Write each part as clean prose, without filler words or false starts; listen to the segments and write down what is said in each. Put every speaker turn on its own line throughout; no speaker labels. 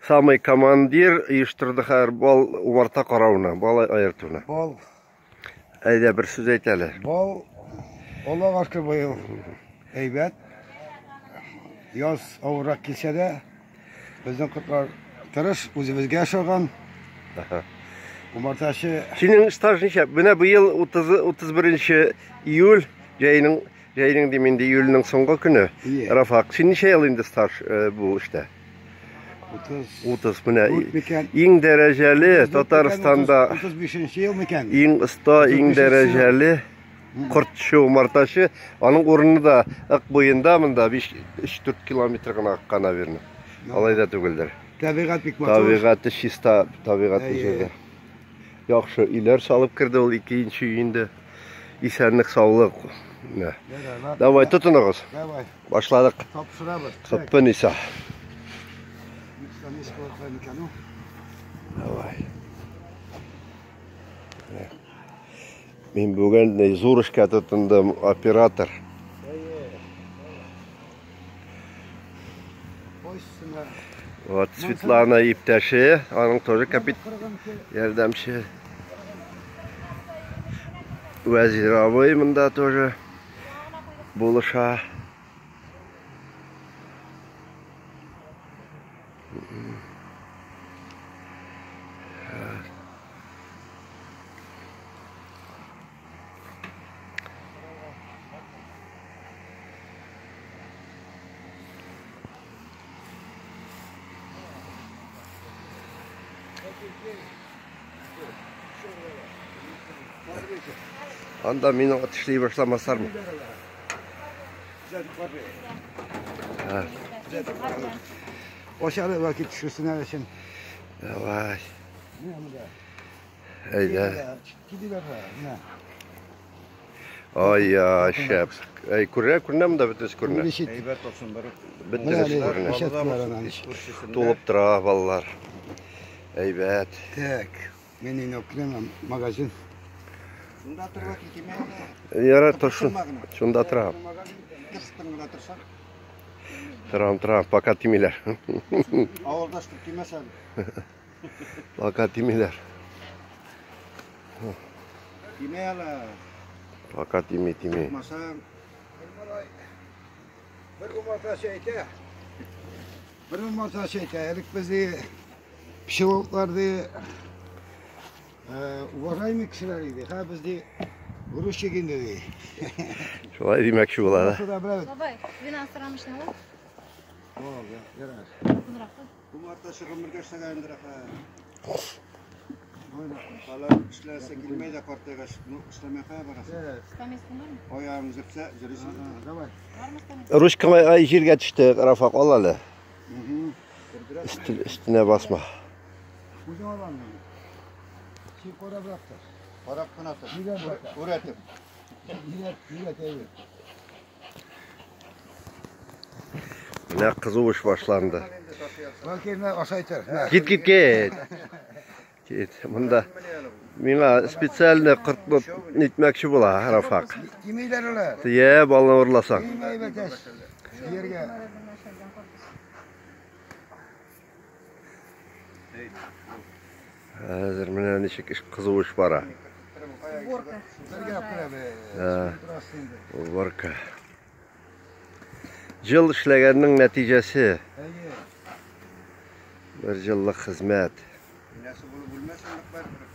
Самый командир оештырды хәзер бал умарта карауны, бал аертуны.
Бал.
Әйдә бер сүз әйт әле.
Бал Аллага шөкер быел әйбәт. Яз авыррак килсә дә, безнең кортлар тырыш, үзебезгә ошаган. Умартачы.
Синең стаж ничә? Менә быел 30 31 июль җәйнең җәйнең дим инде июльнең соңгы көне. Рафак, син ничә ел инде стаж бу эштә?
30.
30 менә. Иң дәрәҗәле Татарстанда
35 ел микән?
Иң оста, иң дәрәҗәле кортчы, умартачы. Аның урыны да Ык буенда монда 5-3-4 километр гына акка, наверное. Алай да түгелдер.
Табигать бик матур.
Табигате чиста, табигатьле җирдә. Яхшы өйләр салып керде ул икенче өендә. Исәнлек, саулык. Менә. Давай, тотыныгыз.
Давай.
Башладык.
Тапшырабыз.
Хыппы Ниса. Давай. Мин бүген зур эшкә тотындым, оператор. Вот Светлана иптәше, аның тоже капит ярдәмче. Вәзир абый монда тоже булыша. Анда мине атышли башламаслармы?
Ошары вакыт төшерсеннәр өчен.
Давай. Әйдә. Ай, я, шәп. Әй, күренә, күренә монда бөтенесе күренә.
Әйбәт булсын бер.
Бөтенесе күренә. Тулып тора балалар. Әйбәт.
Так, мин инде керәм магазин.
Шунда торып китмә.
Ярар, торсын. Шунда торам. Торам, торам, пока тимиләр.
Авылда штук тимәсәң.
Пока тимиләр.
Тимә әле.
Пока тими, тими.
Масаң.
Бер умартачы әйтә. Бер умартачы әйтә. Элек безне пчеловодлар ди, уважаемый кешеләр иде. Хәзер безне грузчик инде ди.
Шулай димәкче була да.
Бабай, вина сорамышны ул.
О, ярар.
Умартачы гомергә эшләгәндер ахы. Алар эшләсе килмәй дә картайгач, ну эшләмәй кая барасың?
Стамеска бармы?
Аягың зепсә, йөрисең.
Давай.
Бармы стамеска?
Ручкам ай җиргә төште, Рафак, ал әле. Өстенә басма.
Үзең алам. Син карабрак тор.
Карап кына тор.
Нигә
Үрәтеп.
Нигә, нигә тәйбе?
Менә кызу эш башланды.
Бәлки менә ашайтыр.
Кит, кит, кит. Кит, монда миңа специально кортлы нитмәкче була, Рафак.
Тимиләр алар.
Тия, балны урласаң.
Тимәй бәтәш. Ергә.
Хәзер менә ничек эш кызу эш бара.
Уборка.
Бергә күрәбез.
Уборка. Җыл эшләгәннең нәтиҗәсе.
Әйе.
Бер җыллык хезмәт.
Инәсе булып үлмәсен барыбер.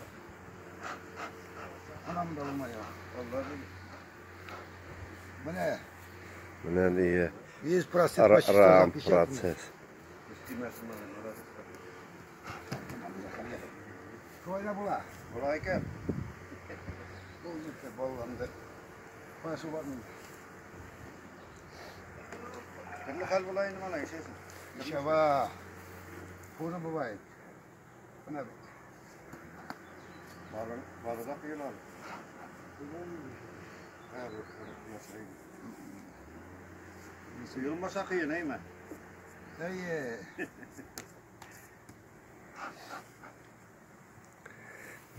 Анам да булмай.
Алла белә.
Менә
Менә ни
100%
рам процесс.
Тимәсен алар.
Шулай да була.
Була икән.
Бу җирдә балланды. Башы бар монда.
Төрле хәл була инде малай, ишәсең.
Ничего. Хуже бывает. Менә бит.
Балы, балы да кыйыла. Һә, бу нәрсә. Сыйылмаса кыен, әйме?
Әйе.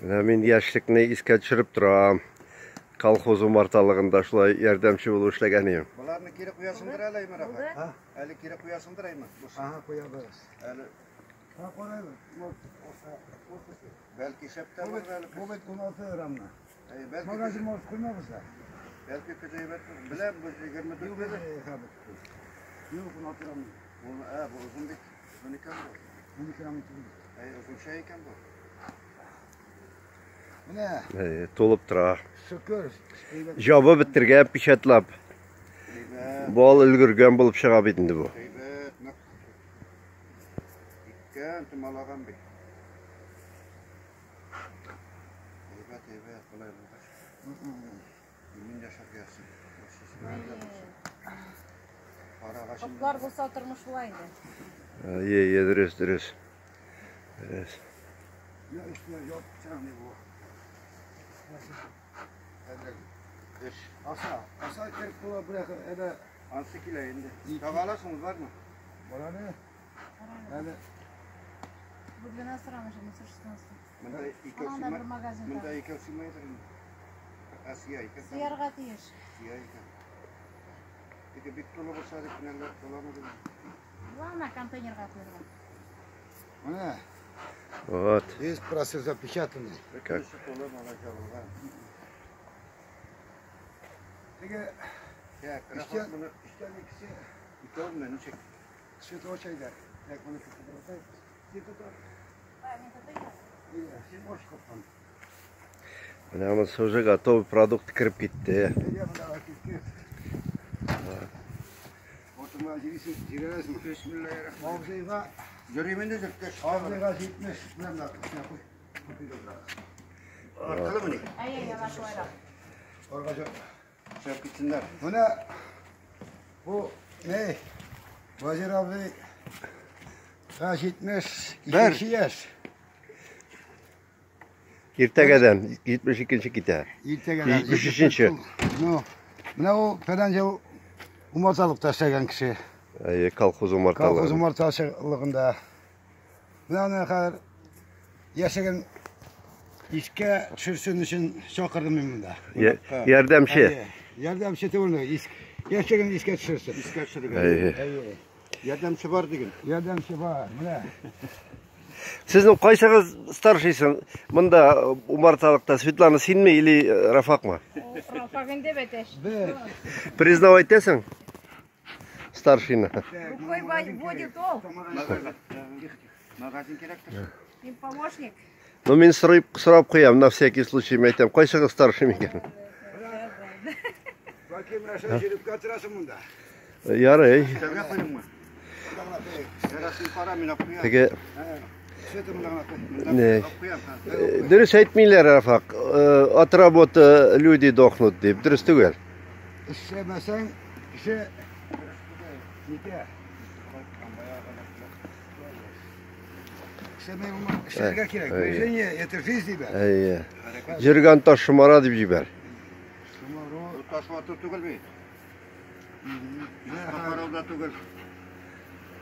Менә мин яшьлекне искә төшереп торам. Колхоз умарталыгында шулай ярдәмче булып эшләгән идем.
Боларны кире куясыңдыр әле, Аймар апа. Әле кире куясыңдыр, Аймар.
Ага, куябыз.
Әле
Ha, карайбыз.
бәлки шәп тә
Бу
булыр әле.
бу бит 16 рамны.
Әй, бәлки
Магазин может куймабыз да.
Бәлки көзәй бер. Беләм, бу 24
Юк,
бер.
хәбәр. Юк, 16 рамны.
Бу, ә, бу озын бит. Озын икән бу.
12 рамны түгел.
Әй, озынча икән бу.
Менә,
Әйе, тулып тора.
шөкер. Әйбәт.
Җабы бетергән, печатьлап.
Әйбәт,
Бал өлгергән булып чыга бит инде бу.
әйбәт, нык. Икән, томалаган бит. Әйбәт, әйбәт, болай булгач. Мин яшәргә язсын. Карагач.
Котлар булса тормыш шулай инде.
Әйе, әйе, дөрес, дөрес. Дөрес.
Ya işte yok canı bu.
Эш.
Asa, asa kerek була bırak ele
Ансы килә инде. Таба аласыңыз бармы?
баланы. Әле
Бу 12 рамы, 16.
Монда икәү
Анда бер
сыймай.
магазин
Монда
бар.
икәү сыймайдыр инде. Ә, сыя икән.
Сыярга тиеш.
Сыя икән. Теге бик тулы булса дип менәләр толамы дим.
Главное контейнерга куярга.
менә
Вот.
весь процесс запечатанный.
Как?
Бөтенесе тулы малай җабылган.
Теге
Так,
Иштән,
рәхмәт моны
иштән икесе
икәү менә ничек?
световой чайда. Так, моны көтеп Син тот. Син бош капкан.
Менә монысы уже готовый продукт кереп китте.
Әйдә монда китте. Отыңа җирисең, җирәсең.
Бисмиллаһир-рахманир-рахим.
Абзыйга,
Йөрим инде җөрткәч.
абзыйга 70 менә монда куй.
Аркылымыни?
Әйе, яна шулайрак.
Орга жок.
Чыгып китсеннәр.
Менә бу не? Вазир абзый га 72 яшь.
Иртәгәдән 72 китә.
Иртәгә.
73-нче.
Ну, менә ул фәлән ел умарталыкта эшләгән кеше.
Әйе, колхоз умарталыгы.
Колхоз умартачылыгында. Менә аны хәзер яшәгән искә төшерсен өчен чакырдым мин монда.
Ярдәмче.
Әйе, Ярдәмче түгел, яшәгән искә төшерсен.
Искә төшерергә.
Әйе.
Әйе.
Ярдәмче бар диген.
Ярдәмче бар, менә.
Сезнең кайсыгыз старшийсың? Монда умарталыкта Светлана синме или Рафакмы?
Рафак инде бетеш.
Бер.
Признавать итәсең? Старшийны.
Рукой водит ол.
Магазин кирәктер.
Им помощник.
Ну, мин сорап сорап куям на всякий случай, мин әйтәм, кайсыгыз старший микән?
Бәлки менә шул җиреп катырасың монда.
Ярый.
Тәгә куйыңмы? Ярасын кара, мин алып куям.
Теге
Света монда гына куй.
Монда
Не.
алып куям.
Дөрес әйтмиләр, Рафак. От работы люди дохнут дип. Дөрес түгел.
Эшләмәсәң, кеше нитә. Эшләмәй булмый, эшләргә кирәк.
Әйе.
Движение это жизнь, ребят.
Әйе. Йөргән таш шомара дип җибәр.
Шомару.
Бу таш вату түгел бит. Карау да түгел.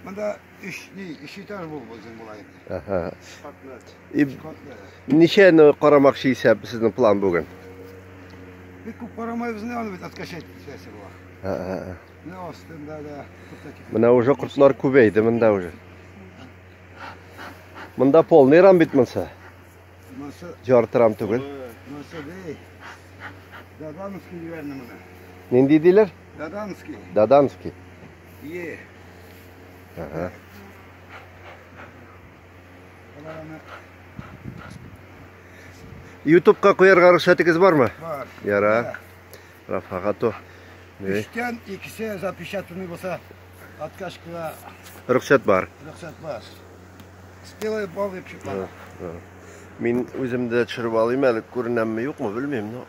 Монда өч ни, өч этаж булып безнең була инде.
Аһа.
Катлы.
И
Катлы.
ничәне карамакчы исәп сезнең план бүген?
Бик күп карамайбыз инде, аны бит откачать итәсе була.
Аһа.
Менә астында да күп тә китә.
Менә уже кортлар күбәйде монда уже. Монда полный рам бит монсы.
Монсы,
Ярты рам түгел.
монсы бей. Дадановский дигәнне моны.
Нинди диләр?
Дадановский.
Дадановский.
Е.
Аһа.
Алар аны
YouTube'ка куярга рөхсәтегез бармы?
бар.
Яра. Рафага то. Не?
Өчтән икесе запечатанный булса, откачкага
Рөхсәт бар.
рөхсәт бар. Спелый бал дип чыккан.
Мин үзем дә төшереп алыйм әле, күренәмме юкмы белмим, но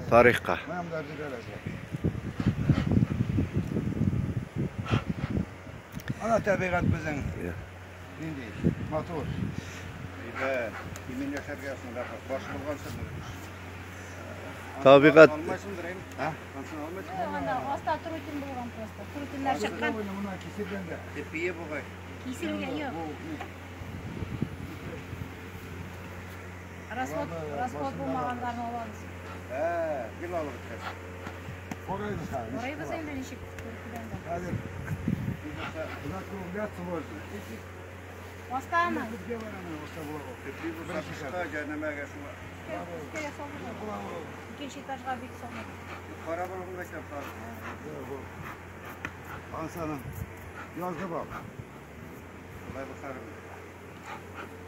тарихка.
Менә монда җибәрәсең. Ана табигать безнең.
Иә.
Нинди? Матур.
Әйбәт. Имин яшәргә язсын, Рафак. Баш булгансың.
Табигать
Алмайсыңдыр, әйме?
А?
Ансын алмайсың.
Анда аста трутин булган просто. Трутиннар чыккан.
Моны киселгән дә.
Тепие бугай.
Киселгән юк. Расход, расход булмаганнарны алабыз.
Ә, гел алып бетерәсең.
Карыйбыз хәзер.
Карыйбыз инде ничек күркеләнде.
Хәзер закругляться можно.
Астаны.
Безгә бар аны, оста була ул.
Төпли булса кышка җәнәмәгә шуңа.
Өскә ясалды. Икенче этажга бик салмады.
Кара булган әйтәм, кара.
Ансаның язгы бал.
Алай булса,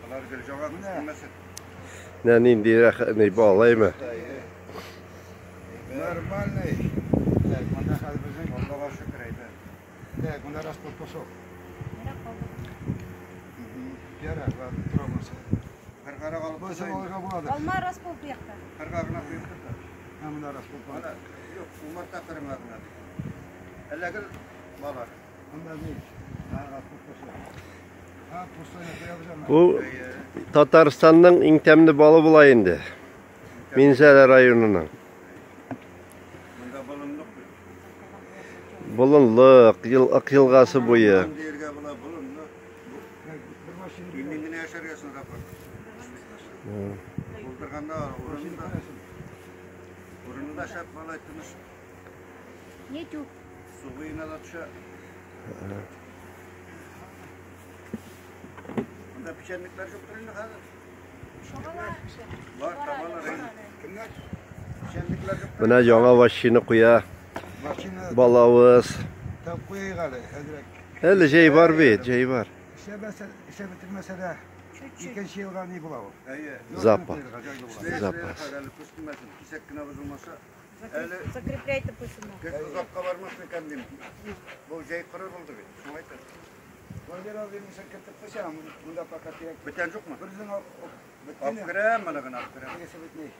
алар гел җавап күрмәсен.
Менә нинди рәхәт балаймы?
Нормальный. Так, монда хәзер безнең
Аллага шөкер әйбәт.
Так, монда расплод пошел.
Ярап калды.
Ярар, ладно, тора булса.
Кыргарак алып
Булса
куйсаң,
алырга булады.
Алма расплод бу якта.
кырга гына куеп тор.
Һә, монда расплод бар.
Ана, юк, умарта кырыңа гына ди. Әллә гел балар.
Монда ни? Һә, расплод пошел. Һә, пустой куябыз аны.
Бу Татарстанның иң тәмле балы була инде. Минзәлә районының.
Монда болынлык бит.
Болынлык, ел, Ык елгасы буе.
Болын дияргә була, болынлык.
Бер машина.
Мин генә яшәргә соң рапорт. Булдырганда урынында, урынында шәп малай тыныч.
Нетю.
Су буена да төшә. Монда печәнлекләр юктыр инде хәзер.
Шабалар кеше.
Бар, табалар инде.
Кемнәр?
Печәнлекләр юктыр.
Менә яңа вощина куя,
Машина
балавыз.
тап куйыйк әле, әзрәк.
Әле җәй бар бит, җәй бар.
Эшләмәсә, эшләп бетермәсә дә,
Чуть-чуть.
икенче елга ни була ул?
Әйе.
Запас.
Эшләй,
Запас.
эшләй, әле күз тимәсен. Кисәк кенә бозылмаса. Әле
Закрепляй-то пусть ему.
гел озакка бармас микән дим. Бу җәй коры булды бит. Шуңа әйтәм.
Валера абыйны кертеп куйсаң, монда пока кирәк.
Бүтән юкмы?
Бер үзең
Алып
беткән.
керәм, моны гына алып керәм.
Тегесе бетмей.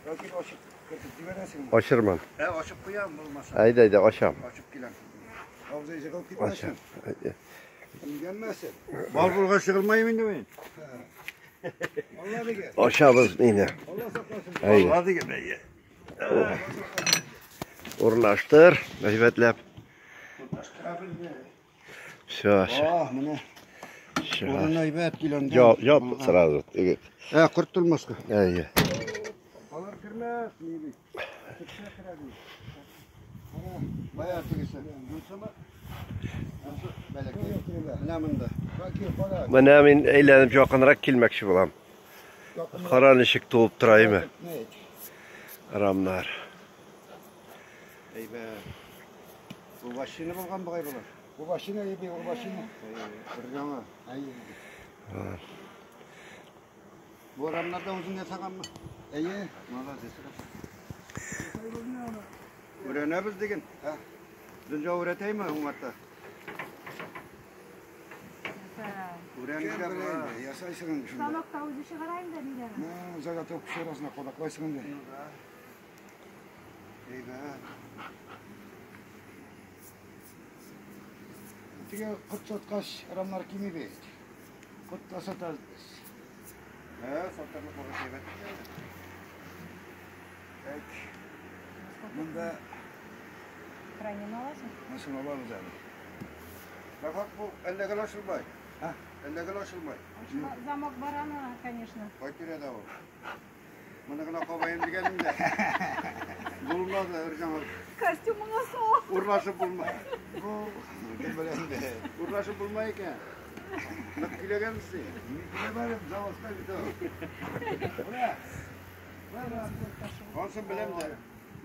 Бәлки ачып кертеп җибәрәсең.
Ачырман.
Ә, ачып куям булмаса.
Әйдә, әйдә, ачам.
Ачып киләм.
Абзый җыгылып китмәсен.
Ачам. Әйдә.
Имгәнмәсен.
Бар булгач чыгылмыйм инде мин.
Алла дигән.
Ачабыз мине.
Алла сакласын.
Әйдә.
Алла дигән, әйе.
Урнаштыр, әйбәтләп. Все, все.
Ah, менә. Урын әйбәт киләм.
Яп, яп сразу. Теге.
Ә, корт тулмаска.
Әйе.
Алар кермәс, ни бит. Текшә керә ди. Бая тегесе. Монсымы? Монсы бәләкәй. Менә монда.
Бәлки кара.
Менә мин әйләнеп якынрак килмәкче булам. Кара ничек тулып тора име? Рамнар.
Әйбәт. Бу машина булган бугай булар.
Бу машина иби, ул машина.
Бер яңа.
Әйе.
Бу рамнарда үзең ясаганмы?
Әйе.
Молодец. Өйрәнәбез диген.
Һә.
Дөнья өйрәтәйме умарта? Өйрәнергә була.
Ясайсың инде шунда.
Станокта үзе чыгара инде ниләрне.
Ну, заготовка шурасына кадаклайсың инде.
Әйбәт.
Теге корт саткач рамнар кими бит. Корт та сатабыз без.
Ә, сатарлык булган әйбәт.
Так. Монда
Храним аласың.
монысын алабыз әле.
Рафак бу әллә гел ачылмай.
Һә?
Әллә гел ачылмай.
Замок бар аны, конечно.
Кай тирәдә ул? Моны гына кабаем дигәнем дә. Булмады, бер яңа.
Костюмыңа сал.
Урлашып булмай.
Бу кем белә инде.
Урлашып булмай икән. Нык килгәнсең.
Мин килә барып заводка бит ул. Менә. Менә.
Ансын беләм дә.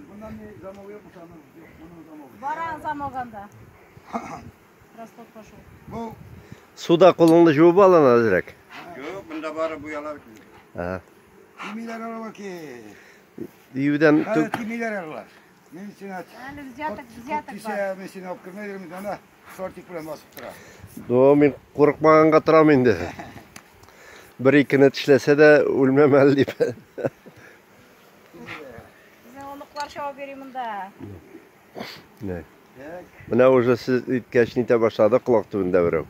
Моннан ни замок юк, аның юк, моның замогы.
Бар замок анда. Расход пошел.
Бу
Суда кулыңны жуып ал аны әзрәк.
Юк, монда бары буяла бит.
Һә.
тимиләр алар ки.
Диюдән
Хәзер
түк
тимиләр алар. Мин сиңа
Әле взяток, взяток бар.
Кисә, мин сине алып кермәдем, анда шортик белән басып тора.
До мин курыкмаганга торам инде. Бер икене тешләсә дә үлмәм әле дип.
Безнең оныклар чабып йөри монда.
Менә. Менә уже сез иткәч нитә башлады колак төбендә берәү.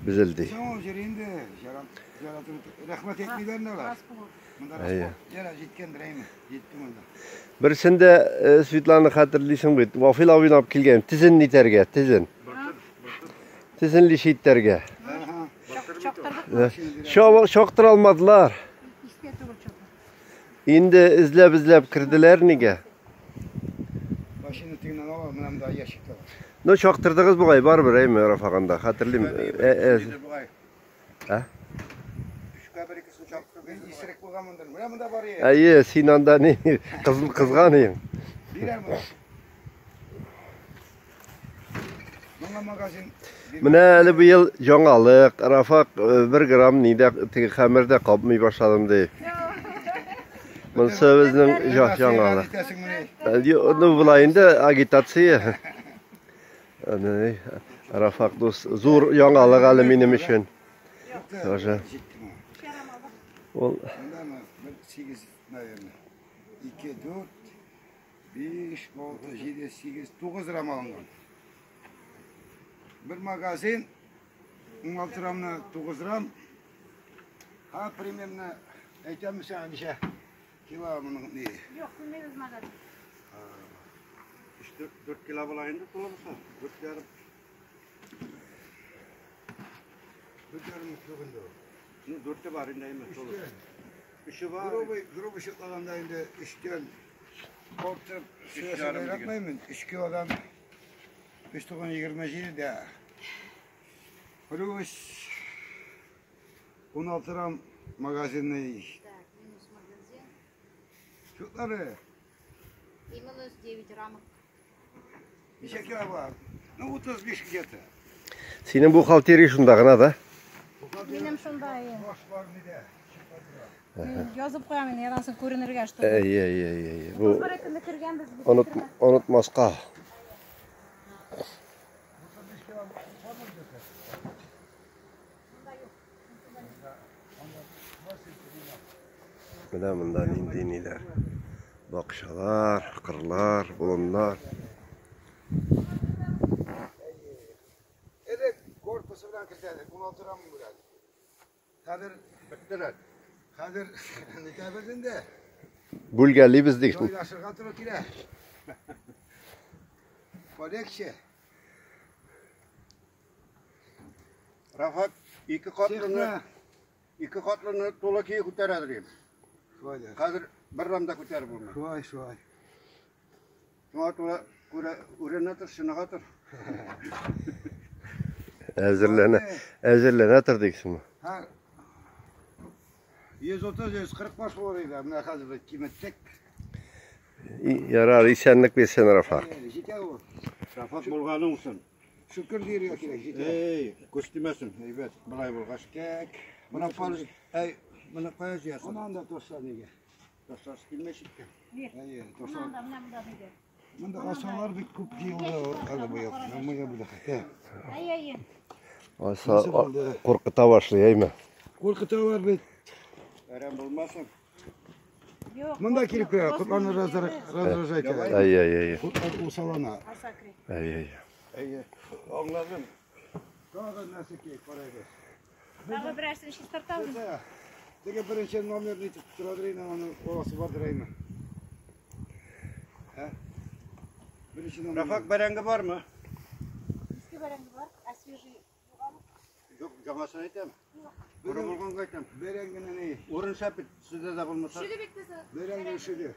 Безелди.
Соң ул җир инде, жаратып, рәхмәт әйтмиләр инде алар.
Расплод.
Монда
Әйе.
расход. Яра җиткәндер әйме, җитте монда.
Берсендә Светлана хәтерлисең бит, Вафил абыйны алып килгән, тезен нитәргә, тезен. Тезен лишитәргә.
Ага.
Чактырдык.
Чактыра алмадылар.
Истә түгел чакыр.
Инде эзләп-эзләп керделәр нигә?
Машина тегеннән ала, менә монда ящикта бар.
Ну, чактырдыгыз бугай, барыбер, әйме, Рафаганда, хәтерлим. Ә?
Өчкә бер икесен чактырдык.
Мин исерек булганмындыр. Менә монда бар.
Әйе, син анда ни, кыз кызган идең.
Бирәр монда. Моңа магазин.
Менә әле быел яңалык, Рафак 1 грамм нидә теге хәмер дә капмый башладым ди. Монысы безнең яңалык. Ну, була инде агитация. Рафак дус, зур яңалык әле минем өчен. Тоже. Ул
8, наверное. 2, 4, 5, 6, 7, 8, 9 рам алынган. Бер магазин 16 рамны 9 рам. Ha, примерно әйтәм сиңа ничә кило моның ни?
Юк, күрмәйбез магазин.
3-4 кило була инде тулы булса. 4,5.
4,5 түгел ул.
Ну, 4 бар инде әйме тулы. Üçü бар.
Грубый, грубый счетлаганда инде 3-тән артып
ярым дигән.
яратмыйм. 3 килодан 3,27 дә. Плюс 16 рам магазинный.
Так, минус магазин.
Счетлары
И минус 9 рамок.
ничә кило бар? Ну, 35 где-то.
Синең бухгалтерия шунда гына да?
Минем шунда, әйе.
Баш бар нидә?
Мин язып куям инде, ярасын күренергә, что.
Әйе, әйе, әйе. Бу
Бер көнне кергәнбез бит.
онытмаска.
35 кило бармы где-то?
Менә монда нинди ниләр. Бакчалар, кырлар, болыннар.
Элек корпусы белән кертәдек, 16 рам белән. Хәзер
Беттеләр.
хәзер нитәбез инде.
Бүлгәлибез диген.
Җайлашырга туры килә. Полегче.
Рафак ике катлыны,
Цехны.
ике катлыны тулы кие күтәрә дим.
Шулай да.
Хәзер бер рам да күтәреп булмый.
Шулай, шулай.
Шуңа тула күрә үренә тор, чыныга тор.
Әзерләнә, әзерләнә тор диксеңме?
Һәр 130-140 баш булыр иде. Менә хәзер без киметтек.
Ярар, исәнлек бирсен Рафак.
Җитә ул.
Рафак булганың өчен.
Шөкер дияргә кирәк, җитә.
Эй, күз тимәсен, әйбәт, болай булгач.
Так.
Менә палыш, әй, менә кая җыясың?
Аны анда тошла нигә?
Ташласы килмәй читкә.
Әйе, тошла.
Монда, менә монда диде.
Монда асалар бик күп җыелды әле быел. Менә бу да.
Әйе, әйе.
Аса куркыта башлый, әйме?
Куркыталар бит.
Әрәм булмасын.
Юк.
Монда килеп керә, котларны раздражать итә.
Әйе, әйе, әйе.
Котлар усалана.
Асакри.
Әйе, әйе.
Әйе, аңладым.
Тагын нәрсә кирәк, карайбыз.
Тагы берәрсен чистартабыз.
Теге беренче номерны итеп торадыр инде, аның баласы бардыр әйме. Ә? Беренче номер.
Рафак бәрәңге бармы?
Иске бәрәңге бар, ә свежий югалы.
Юк, яңасын әйтәм. Коры булганга әйтәм.
Бәрәңгене ни?
Урын шәп бит, сездә дә булмаса.
Шүде бит безне.
Бәрәңге өшеде.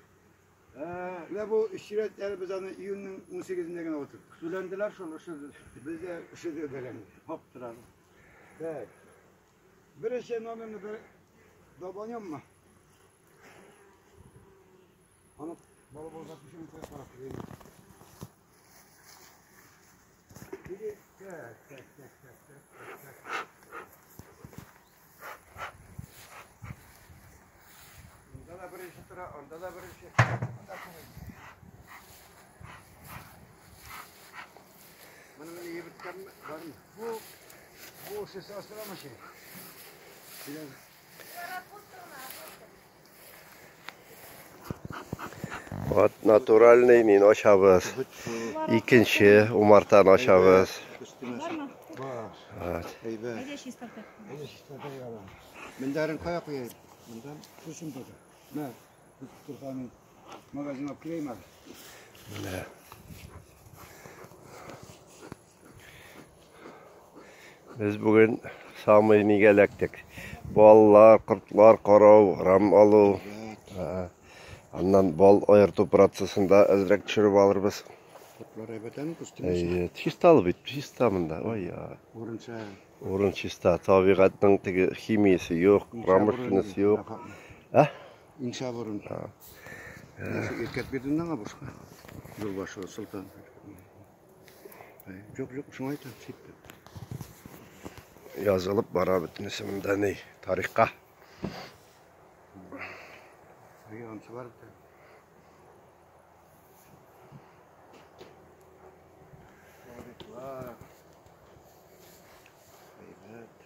Ә,
Менә бу өчрәт әле без аны июньнең 18-ендә генә отырдык.
сүләнделәр шул, өшеде.
Бездә өшеде бәрәңге.
Хоп торады.
Так. Беренче номерны бер долбанеммы? Аны бала булса төшен куеп карап киләйем. Теге, так, так, так, так, так, так, так.
Монда да беренче тора, анда да беренче.
Анда куй.
Моның ни беткәнме? Бармы?
Бу сес астырамы şey? Biraz
Вот натуральный мин ашабыз. Икенче умартаны ашабыз.
Күз тимәсен.
Бармы?
бар.
Вот.
Әйбәт.
Әйдә чистартып.
Әйдә чистарта яра.
Мендәрен кая куяйм? Мондан
Шушын пока. Мә, Турханның магазин алып киләйем әле.
Менә. Без бүген самый нигә эләктек. Балалар, кортлар карау, рам алу. Аннан бал аерту процессында әзрәк төшереп алырбыз.
Кортлар әйбәт әни, күз тимәсен.
Әйе, чисталы бит, чиста монда. Ой, я.
Урынча.
Урын чиста, табигатьнең теге химиясе юк, промышленность юк. Ә?
Инша борын. Иркәт бирдең аңа бушка. Юлбашы Солтан. Юк, юк, шуңа әйтәм, сипте.
Язылып бара бөтенесе монда ни, тарихка.
Әйе, ансы бар бит. Тарихлар. Әйбәт.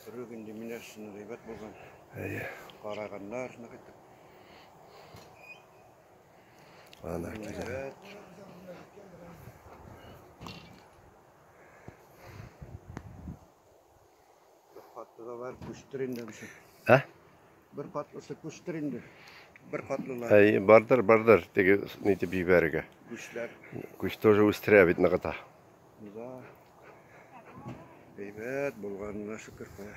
Бер инде менә шуны әйбәт булган.
Әйе.
Караганнар, нык итеп.
Ана килә.
Әйбәт. Бер катлы да бар, күчтер инде.
Ә?
Бер катлысы күчтер инде. Бер катлылар.
Әйе, бардыр, бардыр, теге нитеп җибәрергә.
Күчләр.
Күч тоже үстерә бит ныгыта.
Да. Әйбәт булганына шөкер кая.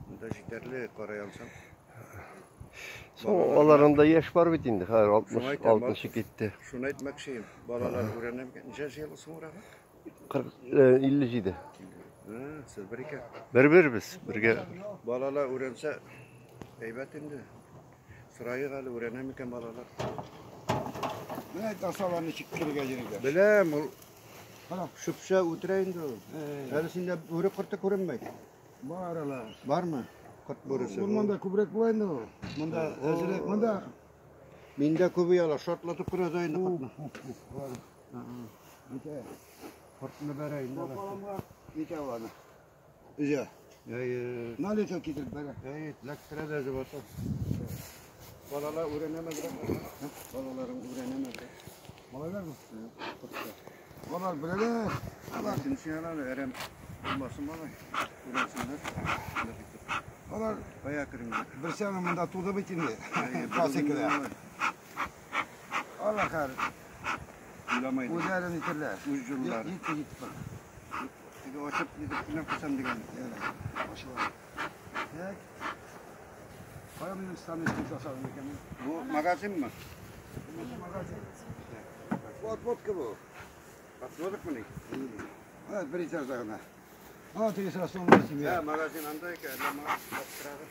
Монда җитәрлек карай алсам.
Соң аларында яшь бар бит инде, хәзер
Шуңа әйтәм,
60 китте.
Шуны әйтмәкче идем. Балалар өйрәнә микән? Ничә ел соң урагы?
40 57.
Һа, сез бер икән.
Бер-бер без, бергә.
Балалар өйрәнсә әйбәт инде. Сорайык әле өйрәнә микән балалар?
Менә тасалар ничек керергә йөриләр.
Беләм, ул шөпшә үтерә инде ул. Әле синдә бүре корты күренмәй.
Бар алар.
Бармы? Корт бүресе.
Урманда күбрәк була инде ул. Монда әзрәк, монда
Миндә күбе алар шартлатып керә дә инде кортны.
нитә.
Кортны бәрә инде алар.
Баламга нитә аны. Үзе.
Әйе.
Налито китереп бәрә.
Әйе, эләктерә дә җып ата. Балалар өйрәнәмәделәр. Балаларың өйрәнәмәделәр.
Малайлармы? Алар беләләр.
Алар син алар әрәм булмасын малай. Өйрәнсеннәр.
Алар
Кая кереңдер.
берсе аны монда туды бит инде. Классикада. Алар хәр
Уйламайды.
үзләрен итерләр.
Үз юллары.
Җитте җитте.
Теге ачып нитеп кенә куйсам дигән.
Ачыла. Так. Кая минем станция ясадым икән?
Бу магазинмы?
Магазин. Вот водка бу.
Отводок мени?
Evet, bir этажда гына. Ана теге сразу семья.
Һә, магазин анда икән, әллә мага бастырады.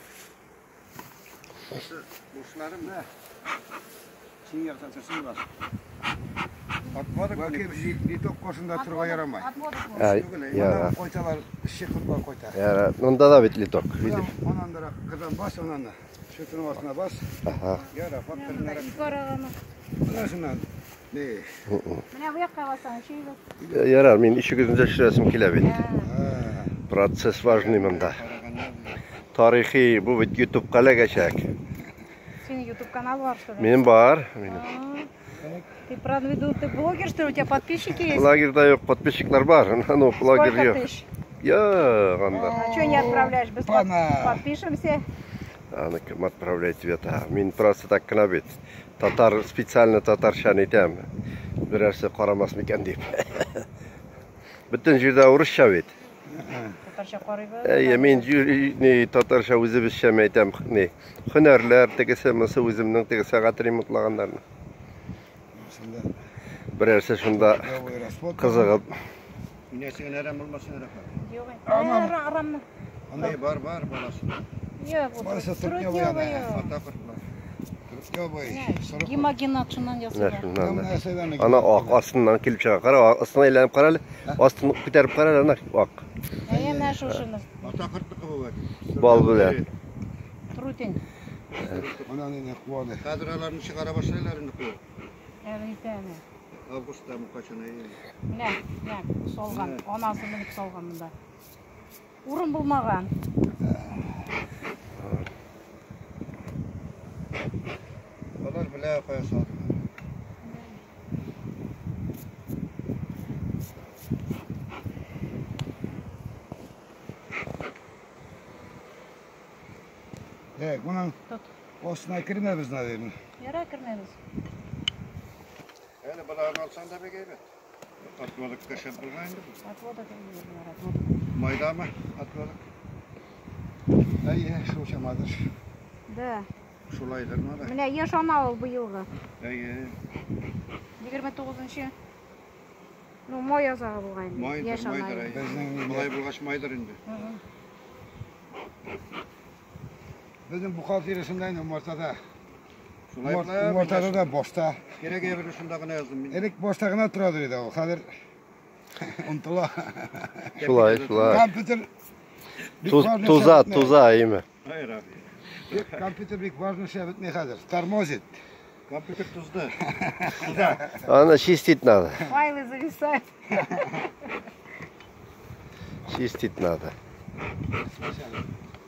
Бушларымы?
Син яктан торсын бар.
Отводок мени?
Бәлки литок кошында торырга ярамай.
Отводок бу.
Ә, яра.
Кайталар, эшче кортлар кайта.
Яра. Монда да бит литок, видишь.
Анан да кырдан бас, анан да. Шөтенең астына бас.
Ага.
Яра, факторнары.
Ике араганы.
Менә шуннан. Не.
Менә бу якка бассаң, шөйле.
Ярар, мин ишегезне төшерәсем килә бит. Процесс важный монда. Тарихи, бу бит YouTubeка эләгәчәк.
Синең YouTube канал бар, что ли?
Минем бар, минем.
Ты продвиду, ты блогер, что ли? У тебя подписчики есть?
Лагерьда юк, подписчиклар бар, но лагерь
Сколько
юк.
тысяч?
Юк, анда.
А что не отправляешь? Бесплатно
Пана.
подпишемся.
Аны кем отправляет тебе? Мин просто так кына бит. Татар, специально татарча әйтәм. Берәрсе карамас микән дип. Бөтен җирдә урысча бит.
Татарча карыйбыз.
Әйе, мин ни татарча үзебезчә әйтәм, ни. Һөнәрләр тегесе, монысы үземнең теге сәгать ремонтлаганнарны.
Шунда.
Берәрсе шунда кызыгып.
Инәсең әрәм булмасын, рәхмәт.
Юк. Арамны.
Андай бар, бар баласы.
Юк,
Барысы
трутневый.
Ата кортлар.
Трутневый.
Гемогенат шуннан
Менә
ясыйлар.
шуннан да. Ана ак астыннан килеп чыга. Кара, астына әйләнеп кара әле. Астын күтәреп кара әле, ана ак.
Әйе, менә шушыны.
Ата кортлыкы бу бит.
Бал белән.
Трутень.
Анан инде куаны.
Хәзер аларны чыгара башлыйлар инде куып.
Әле итәме.
Августта мы качан әйе.
Менә, менә салган, анасы менеп салган монда. Урын булмаган.
Алар белә кая салдылар.
Так, моның
Тот.
астына кермәбез, наверное.
Яра кермәбез.
Әле баланы алсаң да бик әйбәт. Отводокка шәп булган инде бу.
Отводок әйбер, отводок.
Майдамы отводок?
Әйе, шул чамадыр.
Да.
Шулайдыр малай.
Менә яшь ана ул быелгы.
Әйе.
29-нчы. Ну, май азагы булган инде.
Майдыр,
Яшь ана.
майдыр,
инде.
әйе.
Безнең
Болай булгач майдыр инде.
Безнең бухгалтериясендә инде умартада.
Шулай була.
Умартада да башта.
Кирәк әйберне шунда гына яздым мин.
Элек башта гына торадыр иде ул. Хәзер онытыла.
Шулай, шулай.
Компьютер бик
Туз,
важный
туза,
эшләп бетми.
туза, әйме.
Hayır abi.
Бик Компьютер бик важный эшләп бетми хәзер. Тормозит.
Компьютер тузды.
Аны чистить надо.
Файлы зависают.
Чистить надо.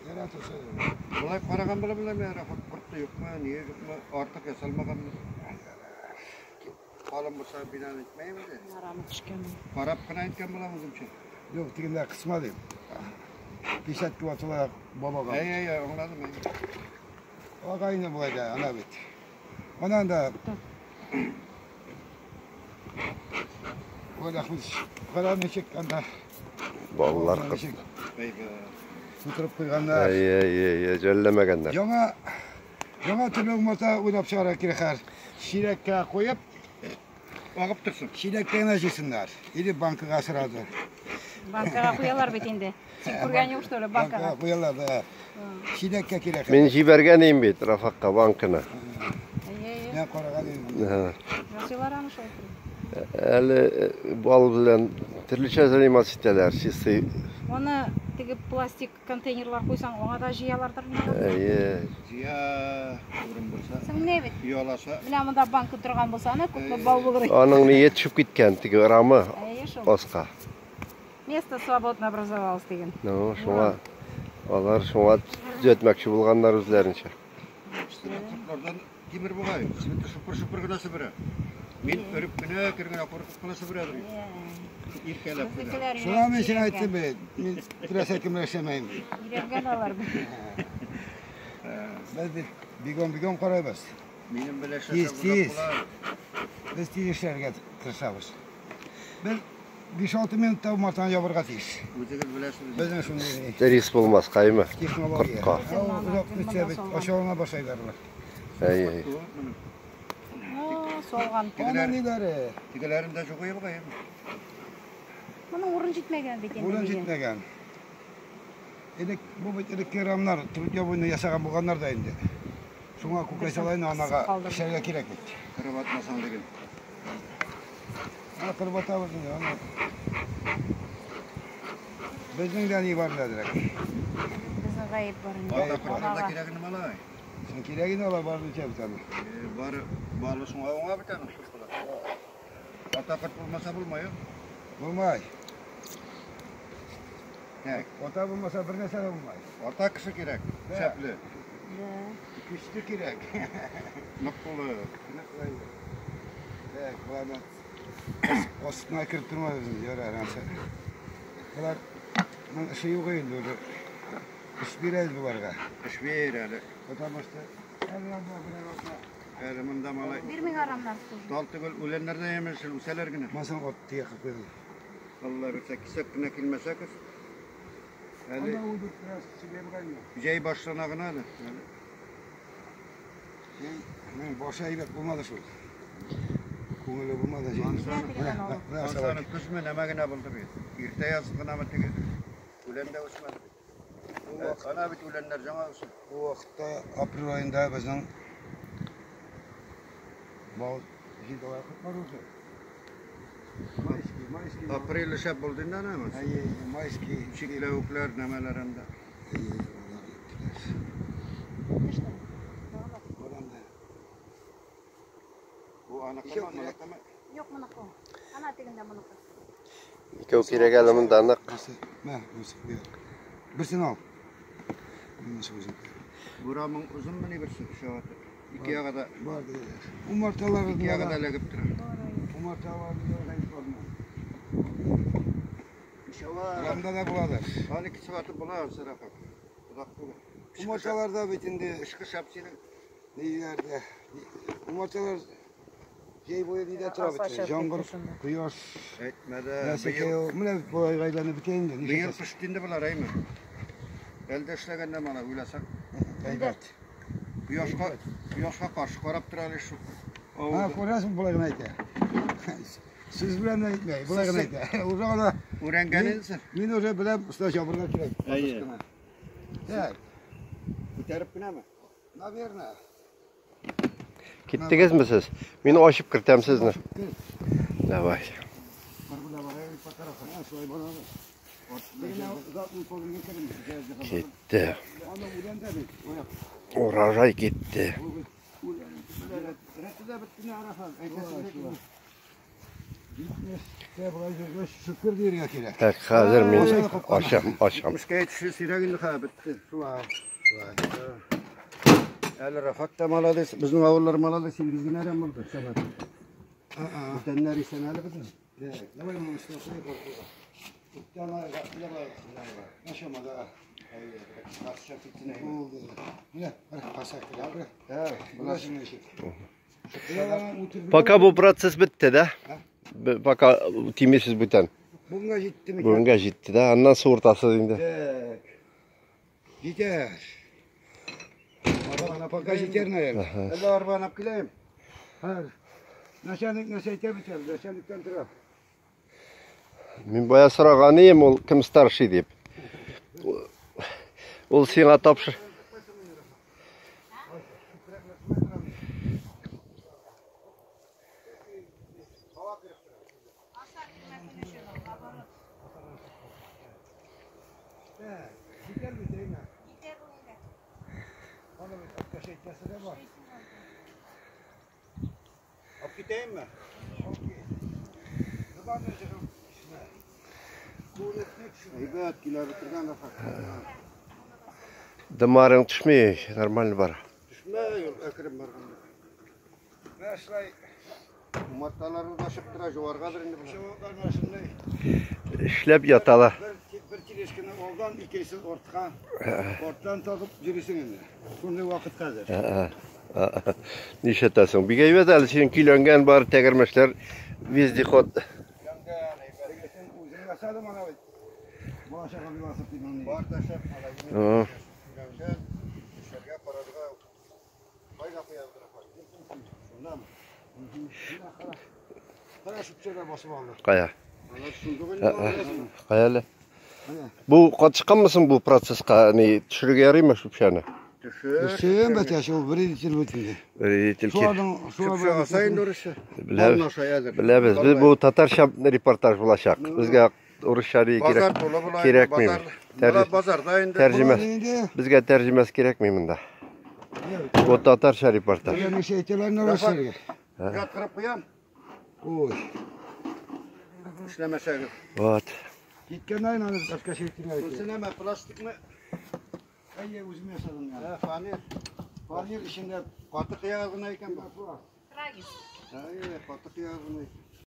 Ярат olsa.
Болай караган була беләм, Рафак кортты юкмы, ние юкмы, артык ясалмаганмы? Калын булса бинаны итмәйм инде.
Арамы төшкән.
Карап кына әйткән булам үземчә.
Юк, тегендә кысма дим. Печатка ватыла бабага.
Әй, әй, әй, аңладым. Әй.
Ага инде болай да, ана бит. Анан да Ой, рәхмәт. Кара ничек анда.
Балалар кыз.
Ничек
Әйбәт.
тутырып куйганнар.
Әй, әй, әй, әй, жәлләмәгәннәр.
Яңа яңа төрле умарта уйлап чыгарга кирәк хәзер. Чиләккә куеп,
Агып торсын.
чиләккә генә җыйсыннар. Или банкага сразу.
Банкага куялар бит инде. Син күргән юк что ли банкага?
Банкага куялар да. Чиләккә кирәк.
Мин җибәргән идем бит Рафакка банкына.
Әйе, әйе.
Мин караган идем.
Һа.
Ясыйлар аны шулай.
Әле бал белән төрлечә заниматься итәләр. Чистый.
Аны теге пластик контейнерлар куйсаң, аңа да җыялардыр инде.
Әйе.
Җыя урын булса,
Соң менә бит.
ояласа.
Менә монда банка торган булса, аны күпме бал булыр. иде.
Аның ние төшеп киткән теге рамы
Әйе шул.
аска.
Место свободно образовалось дигән.
Ну, шуңа алар шуңа төзәтмәкче булганнар үзләренчә.
Кортлардан тимер бугай. Светы шупыр-шупыр гына себерә. Мин өреп кенә, кергенә куркып кына себерәдер. Иркәләп кенә.
Безнекеләр
Шуңа мин сиңа
өйрәнгән.
әйттем бит. Мин теләсә кем эшләмәйм.
Өйрәнгән алар.
Без бит бигон-бигон карайбыз.
Минем белән
Тиз,
эшләсә
тиз.
була.
Без тиз эшләргә тырышабыз. Без 5-6 минутта умартаны ябырга тиеш.
Үзегез беләсез.
Безнең шундый
Рис булмас, каймы?
технология.
Кортка.
Озак көтсә бит ашалына башлайлар.
Әйе, әйе.
О, солган.
Ана ниләре?
Тегеләрен дә югы бугай.
Моның урын җитмәгән бит инде.
Урын
дигән.
җитмәгән. Элек бу бит элекке рамнар трудня ясаган булганнар да инде. Шуңа күкәй салайны анага
Калдырды.
эшләргә кирәк бит.
Кырып атмасаң диген.
Ана кырып атабыз инде, аны. Безнең дә ни бар әзрәк.
Безнең гаеп бар инде.
Ата кортларда
Анага.
кирәк инде малай.
Син кирәк инде алар барып итәбез аны.
Бары балы шуңа уңа бит аның шул. Ата корт булмаса булмай.
Булмай.
Так,
Ата булмаса бер нәрсә дә булмай.
ата кеше кирәк. Шәпле,
Да.
Көчле кирәк.
нык кулы.
Так, боларны астына кереп тормабыз инде, ярар, ансы. Болар эше юк инде уже. Эш бирәбез боларга.
Эш бир әле.
Потому что әле анда берәр атна
Әле монда малай.
Бирмиң арамнар тоже.
Тал түгел, үләннәр дә емеш, үсәләр генә.
Масын от тия кылып куйдым.
Алла бирсә, кисәк кенә килмәсә кыз. Әле
Анда уйдык бераз сөйләп кайны.
җәй башлана гына әле. Әле
Мин башы әйбәт булмады шул. Күңеле булмады җәй.
Менә
Менә сабак.
Ансаны көзме нәмә генә булды бит. Иртә яз гынамы теге. Үлән дә үсмәде бит. Ана бит үләннәр яңа үсә.
Бу вакытта апрель аенда безнең бал җыйды вакыт бар уже. Майский, майский.
Апрель шәп булды инде ана.
Әйе, майский.
Чикләвекләр нәмәләр анда.
Әйе, алар иттеләр. Барам да.
Бу аныкымы,
Икәү кирәк.
моныкымы?
Юк моныкы. Ана тегендә моныкы.
Икәү кирәк әле монда нык.
Берсе, мә, берсе, бер. Берсен ал. Берсе үзем.
Бурамың озынмы ни берсе шаваты. Ике ягы да,
Бар диләр. Умарталар
ике ягы да эләгеп тора.
Умарталар
Ничава.
Рамда да буладыр.
Аны кисеп атып була, Сарафа. Озак түгел.
Умарталар да бит инде
Кышкы шәп синең.
ниләрдә. Умарталар җәй буе нидә тора бит.
Аса шәп
Яңгыр,
китте шунда.
кояш,
Әйтмә дә.
нәрсәкәй
Быел
ул. Менә болай айланып бетә инде.
быел
Нишләтәсең?
пеште инде болар, әйме? Әлдә эшләгәндә мала уйласак,
Әйбәт.
Кояшка каршы карап тора әле шу.
Ha, күрәсең, болай гына әйтә. Сүз белән дә әйтмәй, болай гына әйтә. Уже ана
Үрәнгән инде.
Мин уже беләм, usta чабырга кирәк.
Әйе.
Так,
Күтәреп кенәме?
Наверное.
Киттегезме сез? Мин ачып кертәм сезне. Давай. Китте. Урожай китте.
Шөкер дияргә кирәк.
Так, хәзер мин ачам, ачам.
Мискәй төше сирәк инде хәзер бетте. Әле Рафак та молодец, безнең авыллар молодец, 8 генә әрәм булды. Бүтәннәр исән әле безнең.
Давай мы с тобой.
Пока бу процесс бетте, да? Пока тимесез бүтән.
Бүгенгә җитте микән?
Бүгенгә җитте, да? Аннан суыртасыз инде.
Так. Җитәр. Пока җитәр, наверное.
Әллә арбаны алып киләем.
Начальник нәрсә әйтә бит әле, начальниктан тора.
Мин бая сораган идем, ул кем старший дип. Ул сиңа тапшыр.
Җитәр бит, әйме? Аны бит әткәш әйтәсе дә бар.
Алып китәемме? Әйбәт килә бетергән Рафак.
Дымарың төшми, нормально бар.
Төшмәй, ул әкрен барганда.
Менә шулай
Умарталары да чыгып тора, жуаргадыр инде болар.
чыбыклар менә шундай.
Эшләп яталар.
Бер тележканы алдан, икенчесен артка. Арттан тагып йөрисең инде. Шундый вакыт хәзер.
Нишләтәсең? Бик әйбәт әле синең көйләнгән бар тәгәрмәчләр, вездеход.
Тегесен үзем ясадым ана бит. Бала чага велосипед дигән.
Бар да шәп малай. Өйрәнгән, эшләргә карарга. Кайда куябыз, Рафак? Шундамы?
Кара шүпчәгә басып алды.
Кая?
Алар шундук инде.
Кая әле? Бу катышканмысың бу процесска? Ни төшерергә ярыймы шүпчәне?
Төшер.
Төшен бит, шул вредитель бит инде.
Вредитель кир.
Шуларның
Шүпчә аса инде урысча.
Беләбез.
Балны ашай әзер.
Беләбез. Без бу татарча репортаж булачак. Безгә урысча ни
Базар
кирәк.
тулы була.
Кирәкми.
Базар. Була базарда инде.
Тәрҗемә.
Инде
Безгә тәрҗемәсе кирәкми монда. Бу татарча репортаж.
ничә әйтәләр нәрсәгә?
Яткырып куям.
Ой.
Эшләмәсәгез.
Вот.
Киткәннән аны әткәш әйтәләр.
Шунысы нәмә, пластикмы?
Әйе, үзем ясадым я.
Ә, фанер.
Фанер эчендә
Каты кыягы гына икән бу.
Трагис.
Әйе, каты кыягы гына икән.